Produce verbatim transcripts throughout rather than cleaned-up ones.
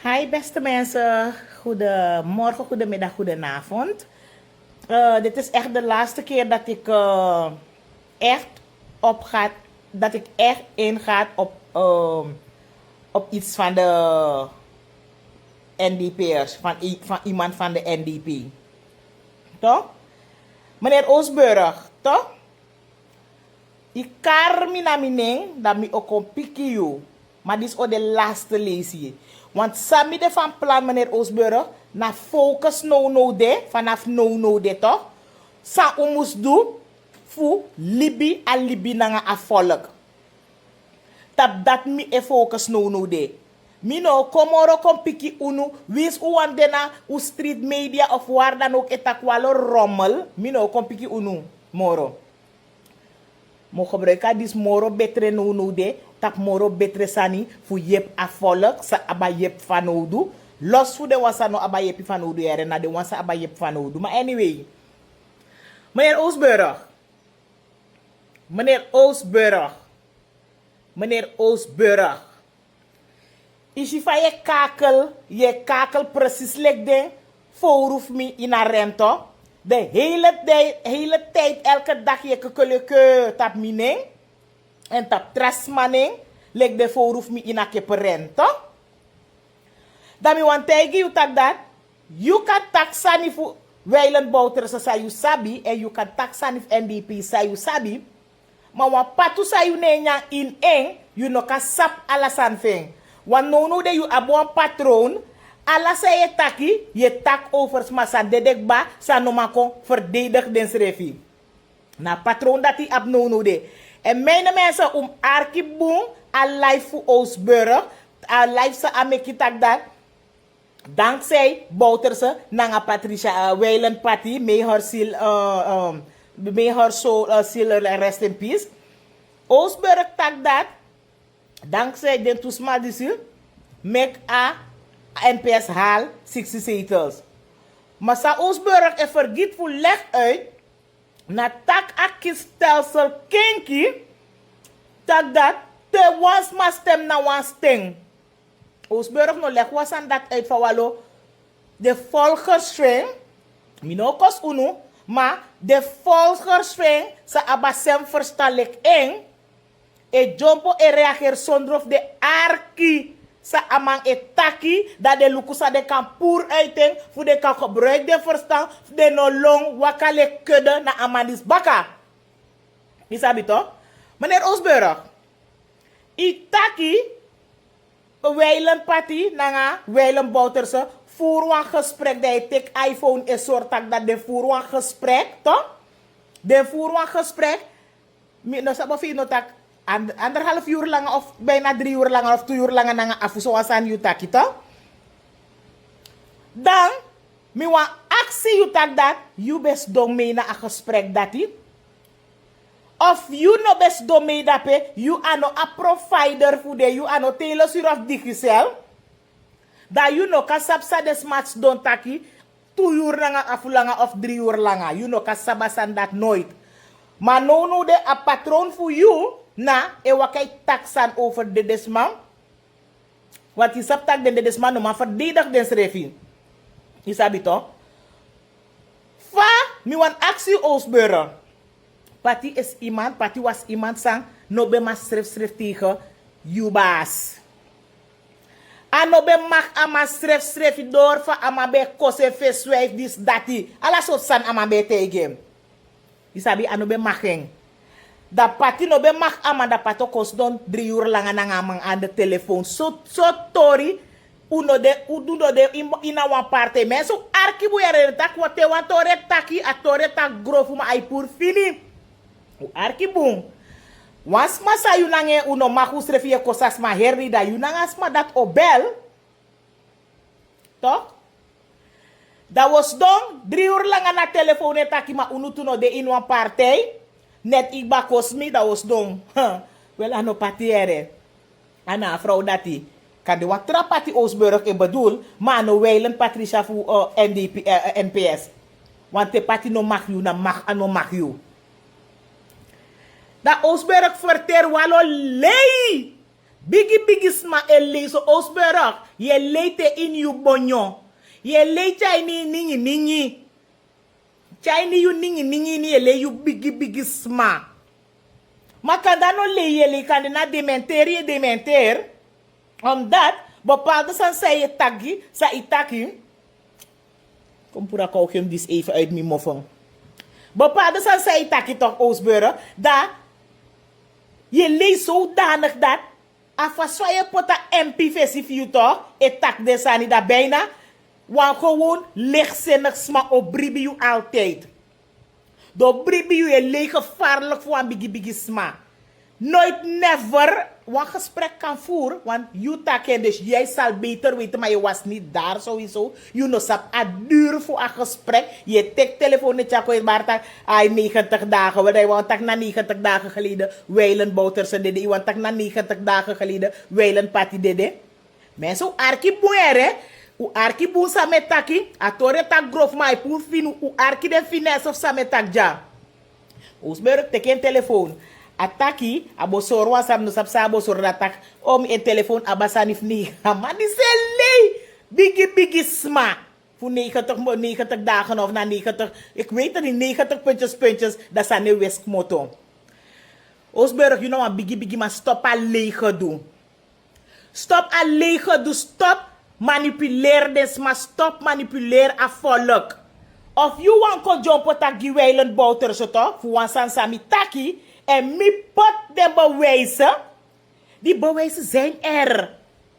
Hi beste mensen, goedemorgen, goedemiddag, goedenavond. Eh, dit is echt de laatste keer dat ik eh, echt op ga, dat ik echt inga op, ehm, op iets van de N D P'ers, van, i- van iemand van de N D P. Toch? Meneer Oosburg, toch? Yu kari mi na mi nen, dan mi o kon piki yu. Ma disi o de laatste leisi. Want san mi de van plan, meneer Oosburg, na focus now now de, vanaf now now de toch. San un mus du fu libi a libi nanga a volk. Tapu dati mi e focus now now de. Mi no o kon moro kon piki unu, winsi un wani de na un street media of waar dan ook e taki wan lo rommel, mi no o kon piki unu moro. Mi o gebruiki a disi moro betre now now de, tapu moro betre sani fu yepi a volk san abi a yepi fanowdu. Los fu den wan san no abi a yepi fanowdu, yere, na den wan san abi a yepi fanowdu. Ma anyway, meneer Oosburg, meneer Oosburg, meneer Oosburg. Yu si fa yu e kakel, yu e kakel precies leki den fowru fu mi ini a rento. De hele tijd, hele tijd, elke dag yu e kekeleke tapu mi nen èn tapu tra sma nen, leki den fowru fu mi ini a kepe rento. Dan mi wani taigi yu taki dati, yu kan taki sani fu Weiland Bouterse san yu sabi, èn yu kan taki sani fu N D P san yu sabi. Ma wan patu san yu no e nyan ini en, yu no kan sabi ala sani fu en. Want nownow de yu abi wan patrown, ala san yu e taki, yu e taki over sma san dede kba, san no man kon verdedig densrefi. Na a patrown dati yu abi nownow de. Èn mi na mi e sori un mus arki bun a life fu Oosburg, a life san a meki taki dati. Dankzij Bouterse nanga Patricia, eh, Weiland Pati, may her soul, eh, eh, may her soul, eh, soul rest in peace. Oosburg taki dati, dankzij den tu sma disi, meki a N P S hali sixty zetels. Ma san Oosburg e fergiti fu legi uit, na taki a kiesstelsel kenki, taki dati te wan sma stem na wan sten. Oosburg no legi wan sani dati uit fa wan lo. Den volgers fu en, mi no o kosi unu, ma den volgers fu en san abi a sem ferstan leki en, e dyompo e reageri sondro fu den arki san a man e taki, dan den luku san den kan puru uit en, fu den kan gebruiki den ferstan, fu den no lon waka leki kede na a man disi baka. Yu sabi to? Meneer Oosburg, yu taki Weiland Pati nanga Weiland Bouterse furu wan gesprek, dan yu teki iPhone e sori taki dati den furu wan gesprek, to? Den furu wan gesprek, mi no sabi efu yu no taki and- anderhalf yuru langa of bijna dri yuru langa of tu yuru langa nanga afu, so wan sani yu taki, to? Dan mi wani aksi yu taki dati, yu ben sidon mei na a gesprek dati? Of yu no ben sidon mei dape, yu a no a provider fu den, yu a no Telesur of Digicel? Dan yu no kan sabi san den sma sidon taki tu yuru nanga afu langa of dri yuru langa. Yu no kan sabi a sani dati noiti. Ma nownow de a patrown fu yu na e waka e taki sani over dede sma. Want yu sabi taki den dede sma no man verdedig densrefi. Yu sabi to? Fa mi wani aksi yu, Oosburg. Pati is iemand, Pati was iemand san no ben man srefsrefi tegen yu baas. A no ben mag a man srefsrefi dori fa a man ben e kosi en fesi, swifi, disi, dati. Ala sortu sani a man ben e taigi en. Yu sabi, a no ben mag en. Dan Pati no ben mag a man, dan Pati o kon sidon dri yuru langa nanga a man anda telefon. So, so tori, un no de, un no de in- ini a wan partij. Mensen, un arki bun, yere, den taki wan te wan tori e taki, a tori e taki grofu ma a e puru fini. Un arki bun. Wan sma san yu nanga en un no mag, un srefi e kosi a sma heri, dan yu nanga a sma dati o bel. Toch? Dan un o sidon dri yuru langa na telefon e taki, ma unu tu no de ini wan partij. Net yu kba kosi mi, dan un o sidon. Wel, a no Pati, yere. A na a frow dati. Kan de wan tra Pati Oosburg e bedoel, ma a no Weiland Patricia fu eh, N D P, eh, eh, N P S. Want te Pati no mag yu, dan mag a no mag yu. Dan Oosburg ferteri wan lo lei. Bigi bigi sma e lei so, Osburg. Yu e lei te ini yu bonyo. Yu e lei tyai ini yu ningi ningi. Tyai ini yu ningi ningi, ini yu e lei, yu bigi bigi sma. Ma kande a no lei yu e lei, kande na dementeri yu e dementeri. Omdat bepaalde sani san yu e taki, san yu taki. Kom pura kau gim dis even uit mi moffen. Bepaalde sani san yu taki toch, Osburg, dan yu e lei zodanig dat a fasi fa yu e poti a M P fesi fu yu toch, e taki den sani, dan bijna wan gewoon lichtzinnig sma o bribi yu altijd. Den o bribi yu, yu e lei gevaarlijk fu wan bigi bigi sma. Nooit never wan gesprek kan voeren, want yu taki en, dus jij zal beter weten, maar je was niet daar sowieso. Yu no sabi a duur fu a gesprek. Yu e teki telefoon, e tyari kon, yu e bari taki ai, negentig dagen. We, dan yu wani taki na negentig dagen geleden Weilen Bouterse dede, yu wani taki na negentig dagen geleden Weilen Pati dede. Mensen, un arki bun, here. Un arki bun san mi e taki. A tori e taki grof, ma a e puru fini, un arki den finesse fu san mi e taki dya. Osburg teki en telefoon. A taki a bo sori wan sani, mi no sabi san a bo sori, dan a taki: o, mi en telefoon abi a sani fu neigi. A man disi e lei. Bigi bigi sma. Fu negentig mo-, negentig dagen of na negentig, ik weet het niet, negentig puntjes puntjes, dan sani e wesi komoto. Osburg, yu na wan bigi bigi man, stop a lei gedoe. Stop a lei gedoe, stop manipuleri den sma, stop manipuleri a volk. Of yu wani kon dyompo taki gi Weilen Bouterse toch fu wan sani san mi taki, en mi poti den bewijzen. Die bewijzen zijn er.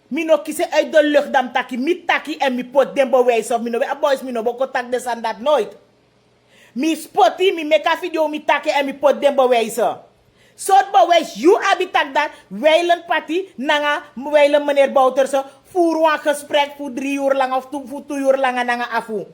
Mi no kisi uit de lucht, dan mi taki, mi taki en mi poti den bewijzen. Of mi no ben a boys, mi no bo kon taki den sani dati nooit. Mi poti, mi meki a video, mi taki en mi poti den bewijzen. Sortu bewijs yu abi taki dati Weilen Pati nanga Weilen meneer Bouterse voer wan gesprek fu drie uur langa of tu, fu tu uur langa nanga Afu?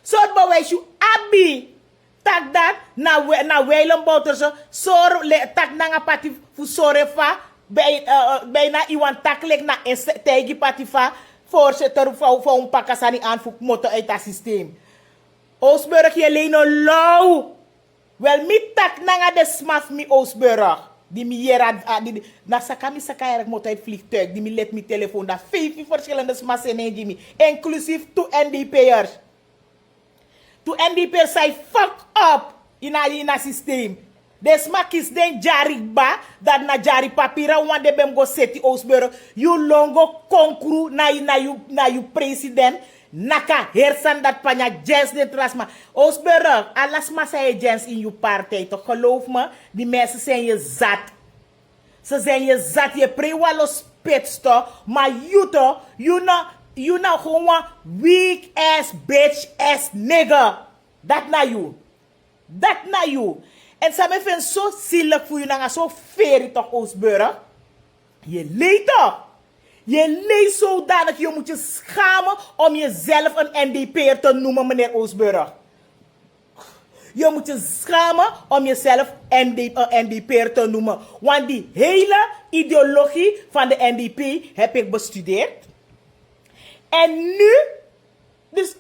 Sortu bewijs yu abi taki dati na We-, na Weilen Bouterse sori, le-, taki nanga Pati fu sori fa bij, eh, eh, bijna yu wani taki leki na en se-, taigi Pati fa voorzitter fa, fa un paka sani aan fu komoto uit a systeem? Osburg, yu e lei no law. Wel, mi taki nanga den sma fu mi, Osburg. Di mi yere a, a, di, di, na saka mi saka yere komoto uit vliegtuig. Di mi leti mi telefoon, dan vijftien verschillende sma seni en gi mi. Inclusief tu N D P'ers. Tu N D P'ers san e fuck up ini a, ini a systeem. Den sma kisi den dyari kba, dati na dyari papira wan den ben mus go seti, Osburg. Yu lon go konkru na yu, na yu, na yu president. Naki a heri sani dati panya, dyens den tra sma. Osburg, ala sma san e dyens ini yu partij toch, geloof me, die mensen zijn je zat. Ze zijn je zat, yu e prei wan lo spits toch, ma yu toch, yu na, yu na gewoon wan weak ass bitch ass nigga. Dati na yu. Dati na yu. En san mi e feni so zielig fu yu nanga so feri toch, Osburg. Yu e lei toch. Yu e lei zodanig, yu moet je schamen om jezelf een N D P'er te noemen, meneer Osburg. Yu moet je schamen om jezelf N D, een N D P'er te noemen. Want die hele ideologie van de N D P heb ik bestudeerd. En nu, dus,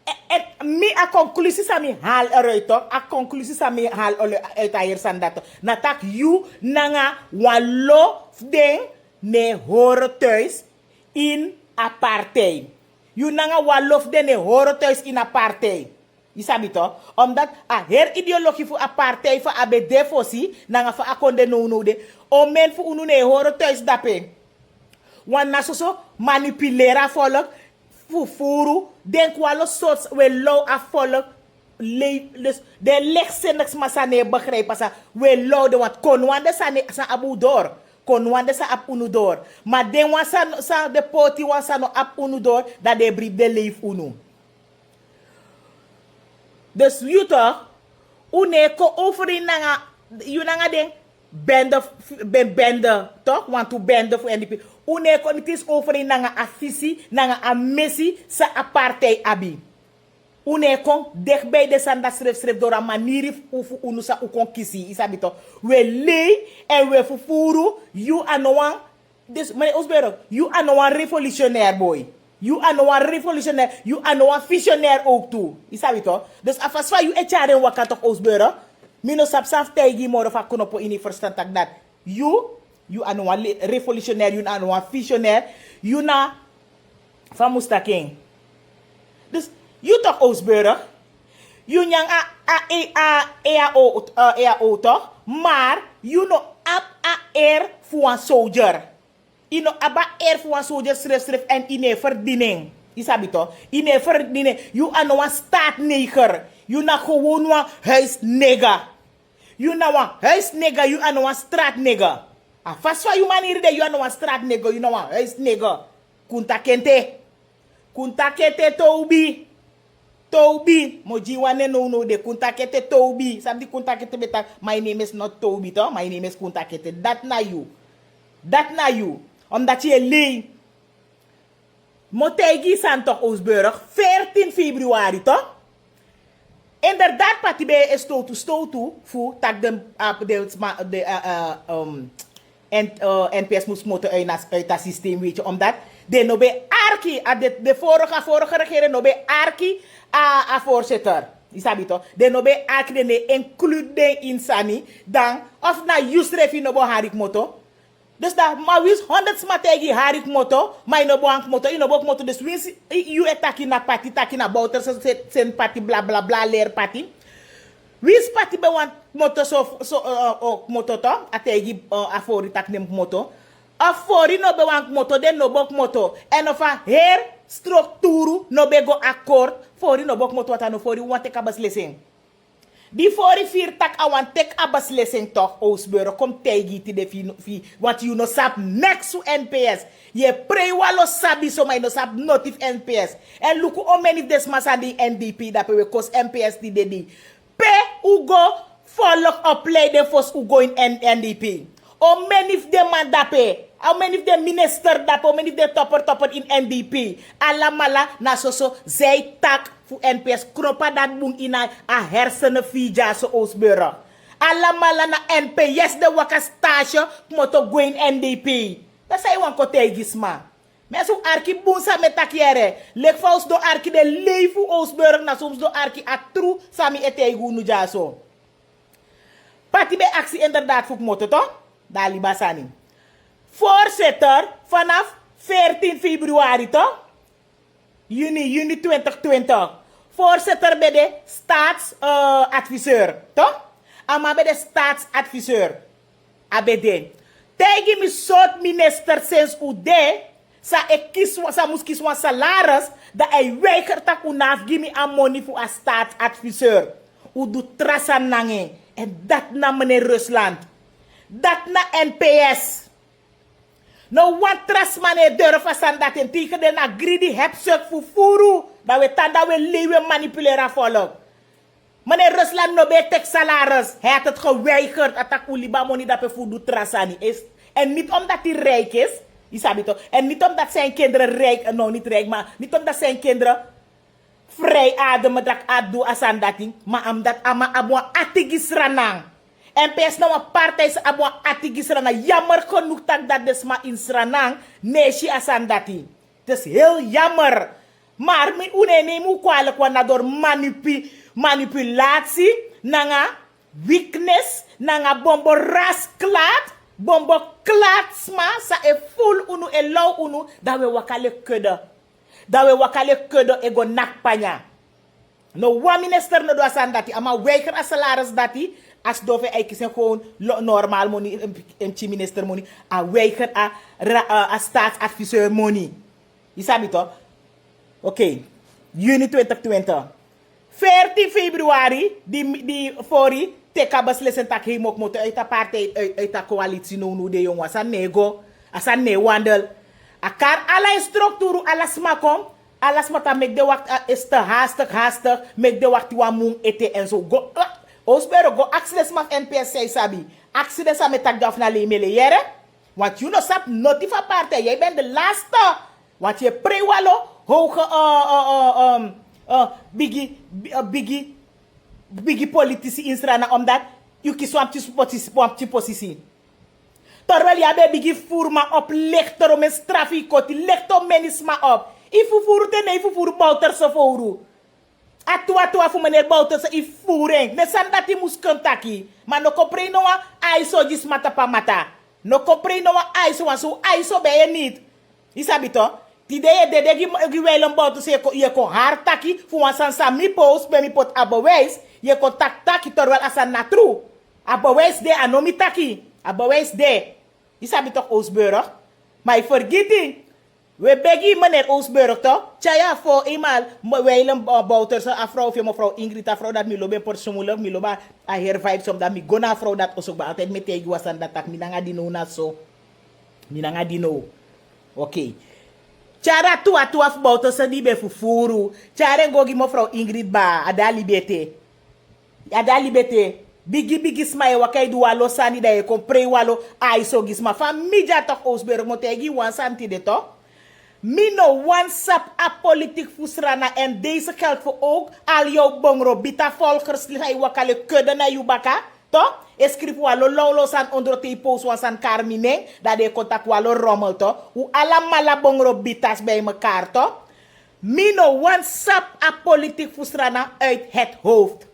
en, en mi a conclusie san mi haal eruit toch, a conclusie san mi haal olu-, uit a heri sani dati, na taki yu nanga wan lo fu den no e hori thuis in a partij. Yu nanga wan lo fu den no e hori thuis in a partij. Yu sabi toch, omdat a heri ideologie fu a partij fa a ben de fosi nanga fa a kon de nownow de, omen fu unu no e hori thuis dape. Want na soso manipuleri a volk, fu furu, denki wan lo sortu, we low a volk, le-, dus den lichtzinnig sma san no e begrijp a sani, we low den, want kon wan den sani san abi un doro, kon wan den san abi unu doro. Ma den wan san, san den poti wan san no abi unu doro, dan den e bribi den lei fu unu. Dus yu toch, un no e kon overeen nanga, yu nanga den bende, ben bende, toch, wantu bende fu N D P. Un no e kon, niet eens overeen nanga a visie, nanga a missie san a partij abi. Un no e kon dichtbij den sani dati srefsrefi doro a maniri fu, fu unu san un kon kisi, yu sabi toch. We lei en we fufuru, yu a no wan Dus, meneer Osburg, yu a no wan revolutionair boy. Yu a no wan revolutionair, yu a no wan visionair ook tu. Yu sabi toch? Dus a fasi fa yu e tyari en waka toch, Osburg. Mi no sabi san fu taigi yu moro fu a knopo ini yu verstan taki dati yu Yu a no wan le- revolutionair, yu na no wan visionair. Yu na fa mustakin. Dus yu tok Ousburg. Yu nyan a a e a e a o e a o tok. Maar yu no ab a air fu wan soldier. Yu no abi a air fu wan soldier srefsref en yu no e ferdini en. Yu sabi tok, yu no e ferdini en. Yu a no wan staatneger. Yu na gewoon wan huisnega. Yu na wan huisnega, yu a no wan straatnega. A fasi fa yu maniri de, yu a no wan straatnega, yu na wan huisnega. Kuntakente. Kuntakete tobi. Tobi. Mi o gi yu wan nen nownow de. Kuntakete tobi. Sabi di kuntakete ben taki, my name is not Tobi tok, my name is Kuntakete. Dati na yu. Dati na yu. Omdat yu e lei. Mi o taigi yu sani tok Ousburg, veertien februari tok. Inderdaad, parti ben e stowtu stowtu fu taki den, ah, den sma den, ah, ah, um, en, eh, N P S mus kmoto uit na- uit a systeem, weet je, omdat den no ben arki, a de, de vorige, a vorige regering no ben arki a, a voorzitter. Yu sabi tok, den no ben arki, den no e include den ini sani. Dan of na yu srefi no bo hari kmoto. Dus dan ma winsi honderd sma taigi yu hari kmoto, ma yu no bo wani kmoto, yu no bo kmoto. Dus winsi yu e taki na parti, taki na Bouterse, sen parti, blablabla, leri parti. Winsi parti ben wani kmoto, so, so, eh, eh, o kmoto tok, a taigi, eh, a fori taki den mus kmoto. A fori no ben wani kmoto, den no bo kmoto. En of a heri strukturu no ben go akkoord, fori no bo kmoto, want a no fori wan teki a beslissing. Di fori firi taki a wani teki a beslissing tok, Ousburg, kon mi taigi yu tide fi yu, fi yu, want yu no sabi neks fu N P S. Yu e prei wan lo sabi so, ma yu no sabi noti fu N P S. En luku omeni fu den sma san de ini N D P, dape we kosi N P S tide di. Pe un go follow opleiding fosi un go ini N- N D P. Omeni fu den man dape, omeni fu den minister dape, omeni fu den topper topper ini N D P. Alamala na soso zij tak fu N P S, knopu dati bun ini a hersenen fu yu dyaso Ousburg. Alamala na N P S den waka stage kmoto gwe ini N D P. Dan san yu wani kon taigi sma? Mi e si un arki bun san mi e taki yere. Leki fa un sidon arki den lei fu Ousburg, na so un sidon arki a tru san mi e taigi unu dyaso. Parti ben aksi inderdaad fu kmoto tok, dan a liba sani. Voorzitter, vanaf veertien februari tok, juni, juni twintig twintig. Voorzitter ben de staats, eh, adviseur tok. A man ben de staatsadviseur. A ben de. Taigi mi sortu minister sensi un de, san e kisi wan- san mus kisi wan salaris, dan a e weiger taki un no abi gi mi a moni fu a staatsadviseur. Un du tra sani nanga en. En dati na meneer Rusland. Dati na N P S. No wan tra sma no e durfu a sani dati, en tegen den na greedy, hebzucht fu furu. Dan we tan dan we lei, we manipuleri a volk. Meneer Rusland no ben e teki salaris. Hij had het geweigerd. A taki un libi a moni dape fu du tra sani. Is, en niet omdat hij rijk is. Yu sabi tok. En niet omdat zijn kinderen rijk, no, niet rijk, maar niet omdat zijn kinderen vrij ademen, dati a du a sani dati. Ma omdat a man abi wan ati gi Sranan. N P S na wan partij san abi wan ati gi Sranan. Jammer genoeg taki dati den sma ini Sranan no e si a sani dati. Het is heel jammer. Maar mi, un no e nemi un kwalijk wan, na door manipu- manipulatie nanga weakness nanga bombo rasklaat, bombo klaatsma san e ful unu, e law unu, dan we waka leki kudde. Dan we waka leki kudde e go naki panya. No wan minister no du a sani dati. A man weiger a salaris dati. A sidon fu en, a e kisi en gewoon lo- normaal moni, en pikin minister moni. A weiger a ra- a, a staatsadviseur moni. Yu sabi tok? Oké. Juni twintig twintig. Veertien februari, di, di fori teki a beslissing taki hij mus kmoto uit a partij, uit, uit a coalitie, no, no, de jongen, a sani no e go, a sani no e wandel. A kari ala en strukturu, ala sma kon, ala sma taki meki den wakti, a, is te hastig, hastig, meki den wakti wan mun ete en so. Go, a, Ousburg, go aksi den sma fu N P S san yu sabi. Aksi den san mi e taki dya, of na lei mi e lei yere. Want yu no sabi noti fu a partij, yu ben de laatste. Want yu e prei wan lo hoge, eh, eh, eh, eh, eh, bigi, bi- eh, bigi, bigi politisi ini Sranan, omdat yu kisi wan pikin posisi, wan pikin posisi. Terwijl yu abi en bigi fufuru man op lichter, omeni strafu yu koti, lichter omeni sma op. Yu fufuru te, ne yu fufuru Bouterse fowru. A twa twa fu meneer Bouterse, yu fufuru en. Ne sani dati mus kon taki. Ma no kon prei no wan ai so gi sma tapu a mata. No kon prei no wan aiso wan so aiso ben yu niti. Yu sabi to. Tide yu e dede gi gi weilen boutu so yu e kon hari taki fu wan sani san mi post ben mi poti a bewijs. Yu e kon taki taki torwel a sani na tru. A bewijs de a no mi taki. A bewijs de. Yu sabi tok owsburg. Ma yu fergiti. We begi meneer owsburg to. Tyai a fo eenmal. Weilen boutu so a frow fu yu mefrow ingrid a frow dati mi lobi en persoonlik mi lobi a heri vibe som dati mi go na a frow dati oso kba altide mi e taigi wan sani dati tak' mi nanga di now na so. Mi nanga di now. Okei. Tyari a tuwa tuwa fu bowtoso di ben fufuru. Tyari en go gi mefrow ingrid baa a de a libi ete. A de a libi ete. Bigi bigi sma e waka e du wan lo sani dan yu e kon prei wan lo. Ai so gi sma fa mi dya tok owsberg mi o taigi yu wan sani tide to. Mi no wani sabi a politik fu srana èn deise geld fu owk. Al yu o bongro bita folgers san e waka leki kede na yu baka. To e skrifi wan lo lawlaw sani ondro te yu powsi wan sani kari mi nen. Dan den e kon taki wan lo romel to. Un alamala bongro bitas ben e mekari to. Mi no wani sabi a politik fu srana uiti het howftu.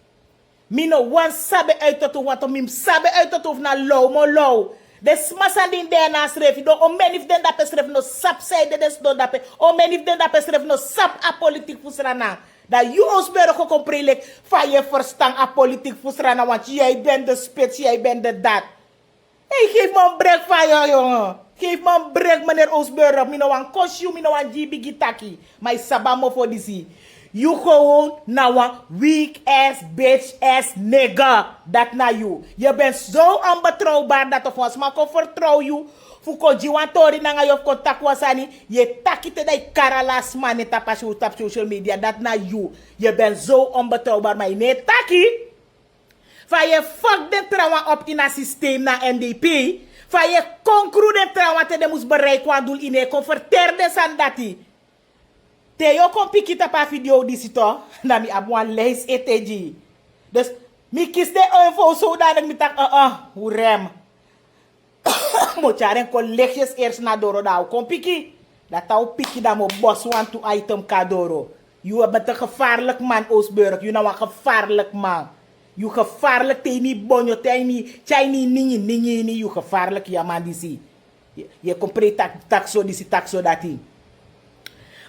Mi no wani sabi uiti totu wantu mi mus sabi uiti totu fu na lawmo law. Den sma sani di ini den na a srefi don omeni fu den dape srefi no sabi san e de den sidon dape. Omeni fu den dape srefi no sabi a politik fu srana. Dan yu owsbere go kon prei leki fa yu e ferstan a politik fu srana wantu yu e ben de spitsi yu e ben de dati. Ei gefi man brek fa yu yonge. Gefi man brek meneer owsbere mi no wani kosi yu mi no wani gi yu bigi taki. Ma yu sabi a mofo disi. Yu gewon na wan weak ass bitch ass nigga. Dati na yu. Yu ben so onbetrouwbaar dati of wan sma kon fertrow yu fu kon gi wan tori nanga yu of kon taki wan sani. Yu e taki te dan yu kari ala sma ne tapu a social media dati na yu. Yu ben so onbetrouwbaar ma yu no e taki. Fa yu e fok den trawan op ini a sistem na n d p. Fa yu e kon kru den trawan te den mus bereiki wan dul ini e kon ferteri den sani dati. Te yu o kon piki tapu a fideo disi to. Na mi abi wan leisi ete gi yu. Dus mi kisi den oin fu un sowdanik mi taki un un un rem. Mi o tyari en kon lekyes ersi na doro dan a o kon piki. Dati a o piki dan mi o bosi wantu item kon na doro. Yu e bete gefarlik man owsburg yu na wan gefarlik man. Yu gefarlik te ini yu bonyo te ini tyai ini yu ningi ningi ini yu gefarlik yu a man disi. Yu e kon prei taki taki so disi taki so dati.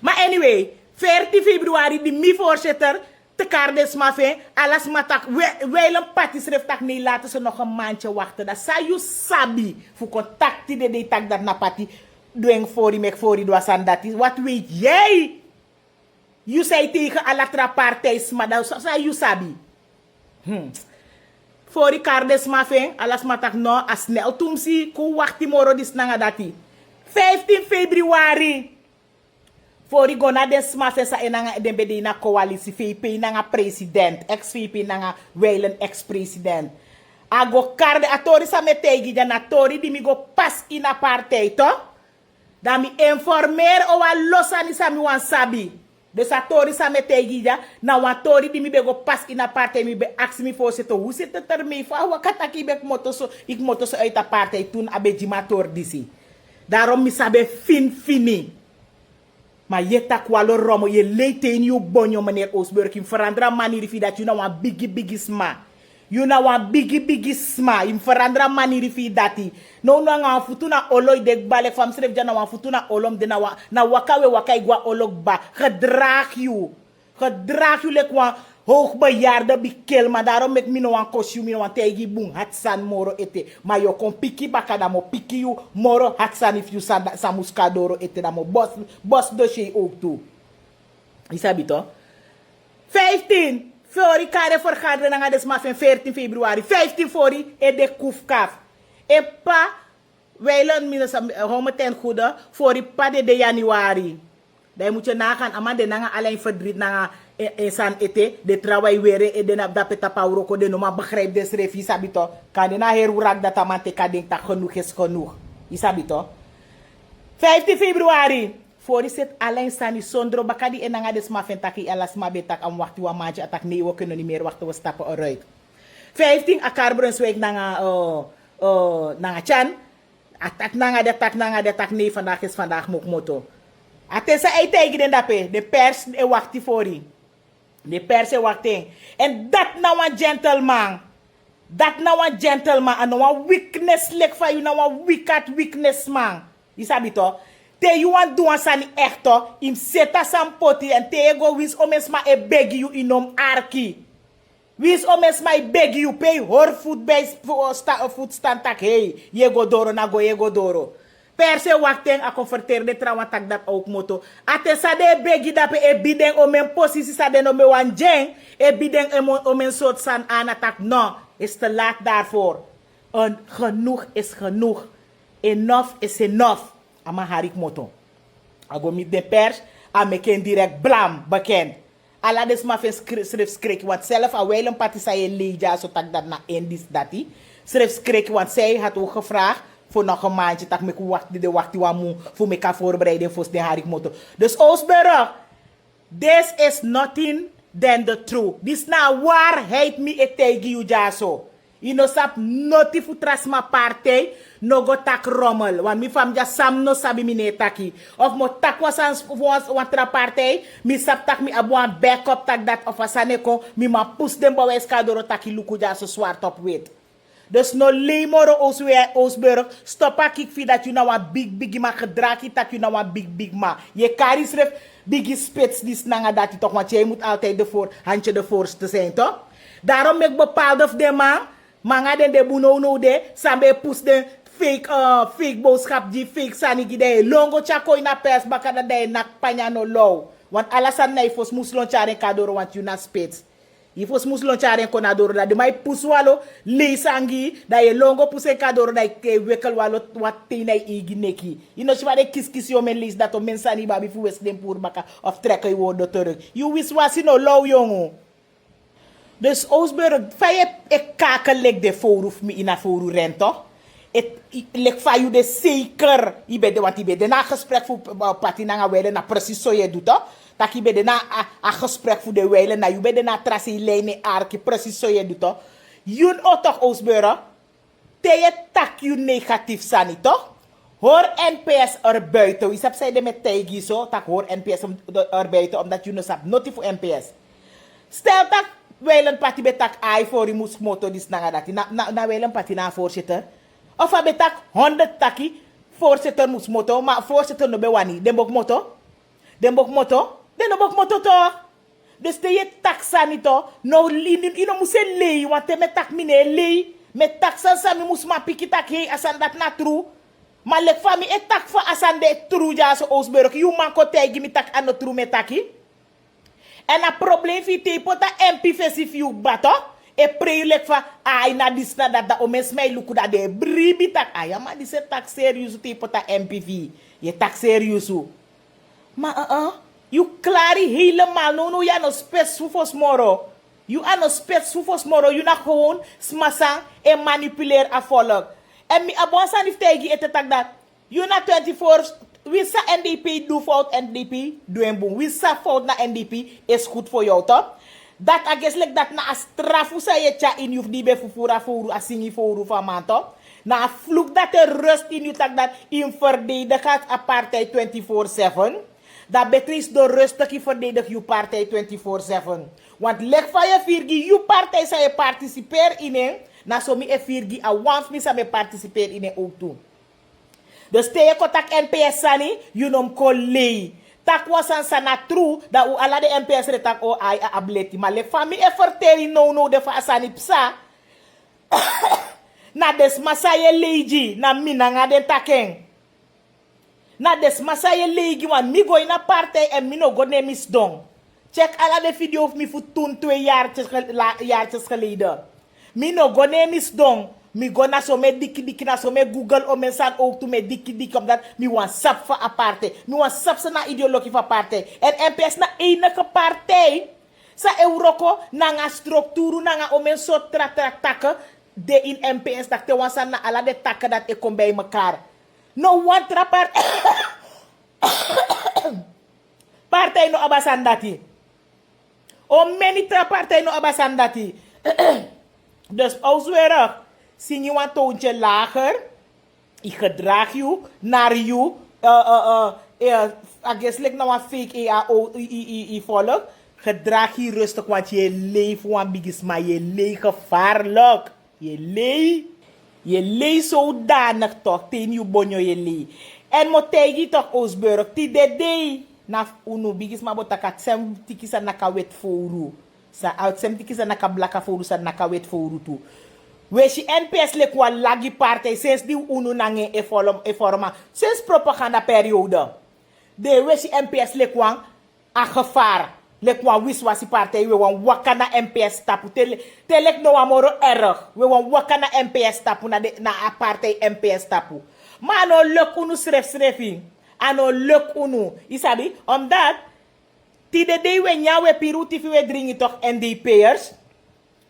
Ma anyway, fertin februari di mi forsitter te kari den sma fu en. Ala sma taki weilen pati srefi taki nei late se no gen mantye wakte dati san yu sabi fu kon taki tide dei taki dati na pati. Du en fori meki fori du a sani dati wati weiti yei. Yu san e teige ala tra partij sma dan san yu sabi. Fori kari den sma fu en ala sma taki no a snel tumsi kon wakti moro disi nanga dati. Fiftin februari. Fori go na den sma fu en san en nanga den ben de ini a koalisi fu e pei nanga president ex fu e pei nanga weilen ex president. A go kari den a tori san mi e taigi dya na tori di mi go pasi ini a partij to. Dan mi informeri o wan lo sani san mi wani sabi. Dus a tori san mi e taigi dya na wan tori di mi ben go pasi ini a partij mi ben aksi mi forsitter hu siti termei fu a waka taki yu ben kmoto so yu kmoto so uiti a partij tun a ben gi mi a tori disi. Darom mi sabi en fini fini. Ma yu e taki wan lo romo yu e lei te ini yu bonyo meneer owsburg yu mus ferandra maniri fu yu dati yu na wan bigi bigi sma. Yu na wan bigi bigi sma yu mus ferandra maniri fu yu dati. Nownow nanga wan futu na olo yu de kba leki fa mi srefi dya na wan futu na olo mi de na waka we waka e go a olo kba. Gedragi yu. Gedragi yu leki wan howgbeyarde bikelman darom meki mi no wani kosi yu mi no wani taigi yu bun hati sani moro ete. Ma yu o kon piki baka dan mi o piki yu moro hati sani fu yu san mus kon na doro ete dan mi o bosi dosyei owktu. Yu sabi to. Fiftin fori kari e fergandre nanga den sma fu en fertin februari fiftin fori e de kufkaf. En p'pa weilen mi no sabi how mi ten gude. Fori p'pa dede yanuari. Dan yu mus yu nagan a man de nanga ala en ferdriti nanga en sani ete den trawan e weri en ede na dape tapu a wroko den no man begripi densrefi yu sabi to. Kan de na heri wraki dati a man teki a denki tak' genug isi genug. Yu sabi to. Fiftin februari. Fori seti ala en sani sondro baka di en nanga den sma fu en taki ala sma ben e taki a mus wakti wan manti a taki nei wi o keno ni meri wakti wi o stapu oruit. Fiftin a kari brunswik nanga nanga tyan. A taki nanga di a taki nanga di a taki nei fandagi esi fandagi mi o kmoto. A ten san a e taigi den dape den persi e wakti fori. Den persi e wakti en. Èn dati na wan gentleman. Dati na wan gentleman, a no wan weakness leki fa yu na wan wicked weakness man. Yu sabi to. Te yu wani du wan sani ekto, yu mus seti a sani poti, èn te yu e go, winsi omeni sma e begi yu, yu no mus arki. Winsi omeni sma e begi yu, pe yu hori futu bai futu stan taki hei, yu e go doro, na go yu e go doro. Perse wakti en, a kon ferteri den trawan taki dati a o kmoto. A ten san den e begi dape, e bidi en omeni posisi san den no ben wani gi en, e bidi en omeni sortu sani, a na taki no, is te laat daarvoor. Genoeg is genoeg. Enough is enough. A man hari kmoto. A go miti den pers, a meki en direkt blam, bekend. Ala den sma fu en srefi skreki, want srefi a Weilen Pati san yu e lei dyaso taki dati na en disi dati. Srefi skreki, want zij had ook gevraagd voor nog een maandje, taki meki un wakti, den wakti wan mun fu meki a voorbereiding fosi den hari kmoto. Dus Oosburg, this is nothing than the truth. Disi na a waarheid mi e taigi yu dyaso. Yu no sabi noti fu tra sma partij, no go taki rommel. Wan mi fa mi dya san mi no sabi mi no e taki. Of mi o taki wan sani fu wan tra partij, mi sabi taki mi abi wan backup taki dati of a sani e kon, mi man pusu den bewijs kon na doro taki luku dyaso swart op wit. Dus no lei moro Oosburg, stop a kiki fu yu dati yu na wan bigi bigi man, gedragi taki yu na wan bigi bigi man. Yu e kari yusrefi bigi spits disi nanga dati toch, want jij moet altijd de voor, handje de voorste zijn toch. Daarom meki bepaalde fu den man, nanga den de bun nownow de, san ben e pusu den fake, eh, fake boodschap gi, fake sani gi, dan yu e lon go tyari kon ini a pers baka, dan yu e naki panya no low. Want ala sani na yu fosi musu lon tyari en kon na doro, want yu na spits. Yu fosi musu lon tyari en kon na doro, dan den man e pusu wan lo, lei sani gi yu, dan yu e lon go pusu en kon na doro, dan yu e wekel wan lo, wan ten na yu eigi neki. Yu no si fa den kiskisi yu omeni leisi dati, omeni sani yu ben abi fu wesi den puru baka of trek yu wordo teruk. Yu wisiwasi no low yongu. Dus Oosburg, fa yu e kakel leki den fowru fu mi ini a fowru rento. Leki fa yu de zeker, yu ben de, want yu ben de na a gesprek fu, eh, Pati nanga Weilen, na precies so yu e du toch. Taki yu ben de na a, a gesprek fu den Weilen, na yu ben de na a tra sei lijn e arki, precies so yu e du toch. Yu no toch Oosburg. Te yu e taki yu negatief sani toch. Hori N P S erbuiten. Wi sabi san ede mi e taigi yu so, taki hori N P S erbuiten, omdat yu no sabi noti fu N P S. Stel taki Weilen Pati ben taki ai, voorzitter mus kmoto disi nanga dati. Na, na, na Weilen Pati na a voorzitter. Of a ben taki honderd taki voorzitter mus kmoto, ma voorzitter no ben wani. Den bo kmoto. Den bo kmoto. Den no bo kmoto toch. Dus te yu e taki sani toch, no, yu no mus e lei, want te mi e taki mi no e lei. Mi e taki sani san mi mus man piki taki hei, a sani dati na tru. Ma leki fa mi e taki fa a sani de tru dyaso Oosburg, yu man kon taigi mi taki a no tru mi e taki. Èn a problem fu yu te yu poti a M P fesi fu yu kba toch, e prei yu leki fa, ai, na disi na dati, dan omeni sma e luku, dan den e bribi taki ai, a man disi e taki seriusu te yu poti a M P fu yu. Yu e taki seriusu. Ma, eh, eh, yu klari helemaal. Nownow yu a no spits fu fosi moro. Yu a no spits fu fosi moro. Yu na gewoon sma san e manipuleri a volk. Èn mi abi wan sani fu taigi yu ete taki dati. Yu na twenty-four, winsi san N D P du fowtu, N D P du en bun. Winsi san fowtu na N D P, is goed voor jou toch. Dati a gesi leki dati na a strafu san yu e tyari ini yu fu di yu ben fufuru a fowru, a singi fowru fu a man toch. Na a vloek dati e rust ini yu taki dati yu mus verdedig a partij twenty-four seven. Dan betri yu sidon rustig yu verdedig yu partij twenty-four seven. Want leki fa yu e firi gi yu partij san yu e partisiperi ini en, na so mi e firi gi a wan fu mi san mi e partisiperi ini en ook tu. Dus te yu e kon taki N P S sani, yu no mus kon lei. Taki wan sani san na tru, dan un ala den N P S re taki o ai, a abi leti. Ma leki fa mi e ferteri nownow de fa a sani psa. Na den sma san yu e lei gi, na mi nanga den taki en. Na den sma san yu e lei gi, want mi go ini a partij èn mi no go ne mi sidon. Check ala den video fu mi fu tun twee jaartjes gel-, la-, jaartjes geleden. Mi no go ne mi sidon. Mi go na so mi e dikidiki, na so mi e google omeni sani ook tu, mi e dikidiki, omdat mi wani sabi fu a partij. Mi wani sabi san na a ideologie fu a partij. Èn N P S na enige partij san e wroko nanga strukturu, nanga omeni sortu tra tra taki de ini N P S, taki te wan sani na ala den taki dati e kon bij mekaar. No wan tra par-, partij no abi a sani dati. Omeni tra partij no abi a sani dati. Dus Oosburg, singi wan toontje lager. Yu gedragi yu, nari yu, eh, eh, eh, eh, a gesi leki na wan fake A A O, yu, yu, yu, yu volk. Gedragi yu rustig, want yu e lei fu wan bigisma, yu e lei, yu e lei gevaarlijk. Yu e lei. Yu e lei sodanik tok te ini yu bonyo yu e lei. Èn mi o taigi yu tok, Osburg, tide dei na unu bigisma bo taki a semtiki san naki a weti fowru, san a semtiki san naki a blaka fowru, san naki a weti fowru tu. Wi e si N P S leki wan lagi partij sensi di unu nanga en e forma, sensi propaganda periode. Den e si N P S leki wan a gevaar, leki wan wisiwasi partij. Wi e wani waka na N P S tapu te leki no wan moro erg. Wi e wani waka na N P S tapu, na a partij N P S tapu. Ma a no o leki unu srefsrefi. A no o leki unu, yu sabi, omdat tide dei wi e nyan, wi e piri un tifi, wi e dringi tok, N D P'ers.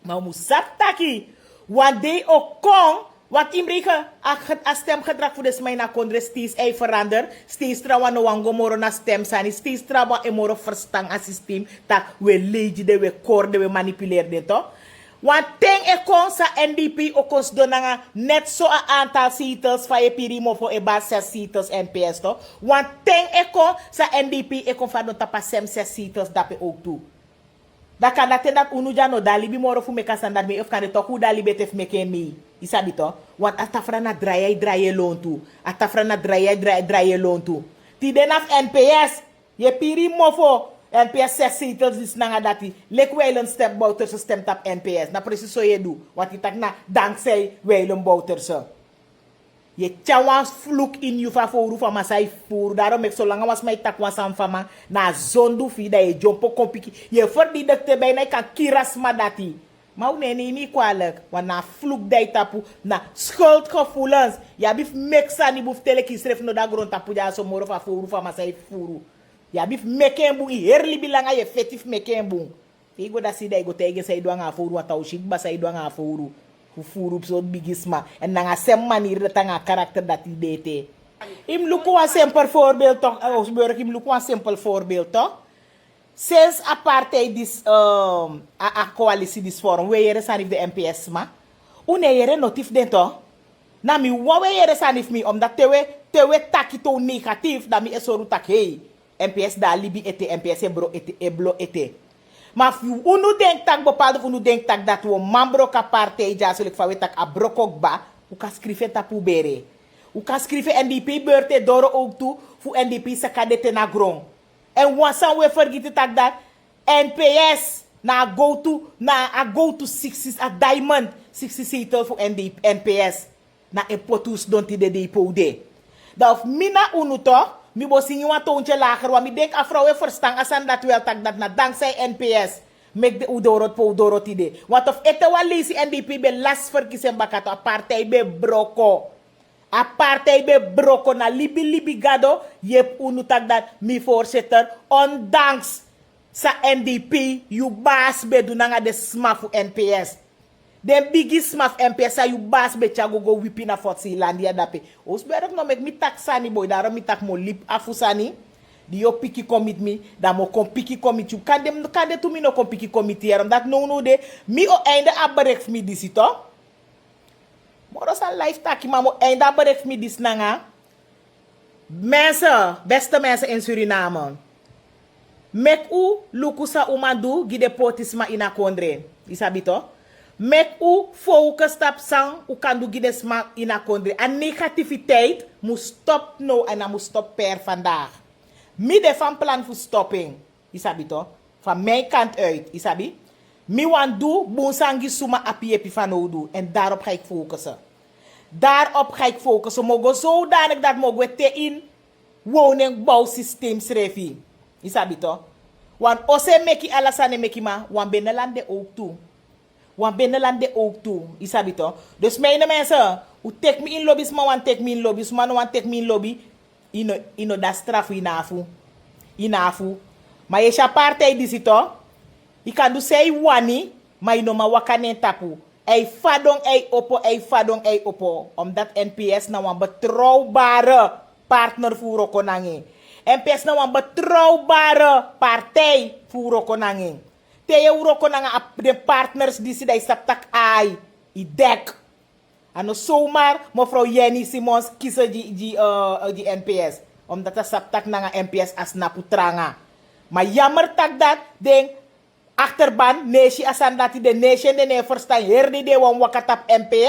Ma un mus sabi taki wan dei o kon, want inbreken a stemgedrag fu den sma ini a kondre steeds e verander. Steeds trawan no wani go moro na stem sani, steeds trawan e moro ferstan a sistem, tak' wi e lei gi den, wi e kori den, wi e manipuleri den tok. Wan ten e kon san N D P o kon sidon nanga net so a antal zetels fa yu e piri yu mofo e basi ses zetels N P S tok. Wan ten e kon san N D P e kon fadon tapu a sem ses zetels dape owktu. Dan kande a ten dati unu dya no de a libi moro fu meki a sani dati mei, of kande toku un de a libi ete fu meki en mei. Yu sabi tok, want a tafra na drai a e drai en lontu. A tafra na drai a e drai en lontu. Tide na fu N P S. Yu e piri yu mofo. N P S ses zetels disi nanga dati. Leki wi e lon stem, Bouterse stem tapu N P S. Na presis so yu e du. Want yu taki na danksei wi e lon Bouterse. Yu e tyari wan fluk ini yu fu a fowru fu a Masra e furu. Daro meki solanga wan sma e taki wan sani fu a man, na a zondu fu yu, dan yu e dyompo kon piki, yu e ferdidikte, bina yu kan kiri a sma dati. Ma un no e neimi yu kwalik, want na a fluk di a e tapu, na skuldgevoelens. Yu abi fu meki sani bun fu te leki yusrefi no de a grontapu dyaso moro fu a fowru fu a Masra e furu. Yu abi fu meki en bun, yu heri libi langa yu e feti fu meki en bun. Te yu go dati si, dan yu go taigi en san yu du nanga a fowru, want a o si kba san yu du nanga a fowru. Fu furu fu sortu bigisma. Èn nanga a sem maniri dati nanga a karakter dati yu de ete. Yu mus luku wan simpel voorbeeld tok, Osburg, yu mus luku wan simpel voorbeeld tok. Sensi a partij disi, a coalitie disi vorm, un e yere sani fu den N P S sma? Un no e yere noti fu den tok. Na mi wawan e yere sani fu mi, omdat te un e, te un e taki te un negatief, dan mi e sori un taki hei, N P S de a libi ete, N P S e bro ete, e blo ete. Ma fu unu denki taki, bepaalde fu unu denki taki dati un o man broko a partij dyaso leki fa un e taki a broko kba, un kan skrifi en tapu un bere. Un kan skrifi N D P beurt e doro owktu, fu N D P saka den ten na gron. Èn wan sani un e fergiti taki dati N P S na a go-to, na a go-to siksi, a diamond, siksi zetel fu N D P, N P S. Na en poti un sidon tide dei pe un de. Dan efu mi na unu tok, mi bo singi wan toontye lager, want mi denki a frow e ferstan a sani dati wel, taki dati na danksei N P S meki un doro pe un doro tide. Want efu ete wan leisi N D P ben lasi ferkisi en baka tok, a partij ben broko. A partij ben broko. Na libilibi Gado yepi unu taki dati, mi voorzitter, ondanks san N D P, yu basi ben du nanga den sma fu N P S. Den bigisma fu N P S san yu basi ben tyari go go wipi na Fort Zeelandia dape. Osburg, no meki mi taki sani boi, daro mi taki mi o libi afu sani. Di yu o piki kon miti mi, dan mi o kon piki kon miti yu. Kande, kande tu mi no kon piki kon miti yu, omdat nownow de mi o einde a bereik fu mi disi tok. Moro san life taki, ma mi o einde a bereik fu mi disi nanga. Mensen, beste mensen in Suriname, meki un luku san un man du gi den pôtisma ini a kondre. Yu sabi tok. Meki un focus tapu san un kan du gi den sma ini a kondre. A negativiteit mus stop now, èn a mus stop per vandaag. Mi de van plan fu stop en. Yu sabi tok, van mijn kant uit, yu sabi. Mi wani du bun sani gi suma, abi yepi fanowdu, èn daarop ga ik focussen. Daarop ga ik focussen. Mi o go zodanig dati mi o go ete ini woningbouwsysteem srefi. Yu sabi tok. Wan oso e meki ala sani e meki, ma wan binnenland de owktu. Wan binnenland de owktu, yu sabi tok. Dus mijne mensen, un teki mi ini lobi, sma wani teki mi ini lobi, sma no wani teki mi ini lobi. Yu no, yu no de a strafu, yu na afu. Yu na afu. Ma yu e si a partij disi tok, yu kan du san yu wani, ma yu no man waka na en tapu. A e fadon, a e opo, a e fadon, a e opo. Omdat N P S na wan betrouwbare partner fu wroko nanga en. N P S na wan betrouwbare partij fu wroko nanga en. Te yu e wroko nanga a, den partners disi, dan yu sabi taki ai, yu dek. A no zomaar mevrouw Jenny Simons kisi gi, gi, eh, gi N P S. Omdat a sabi taki nanga N P S a snapu tranga. Ma jammer taki dati den Akterban no e si a sani dati, den no e si en, den no e ferstan. Heri dei den e wani waka tapu mp.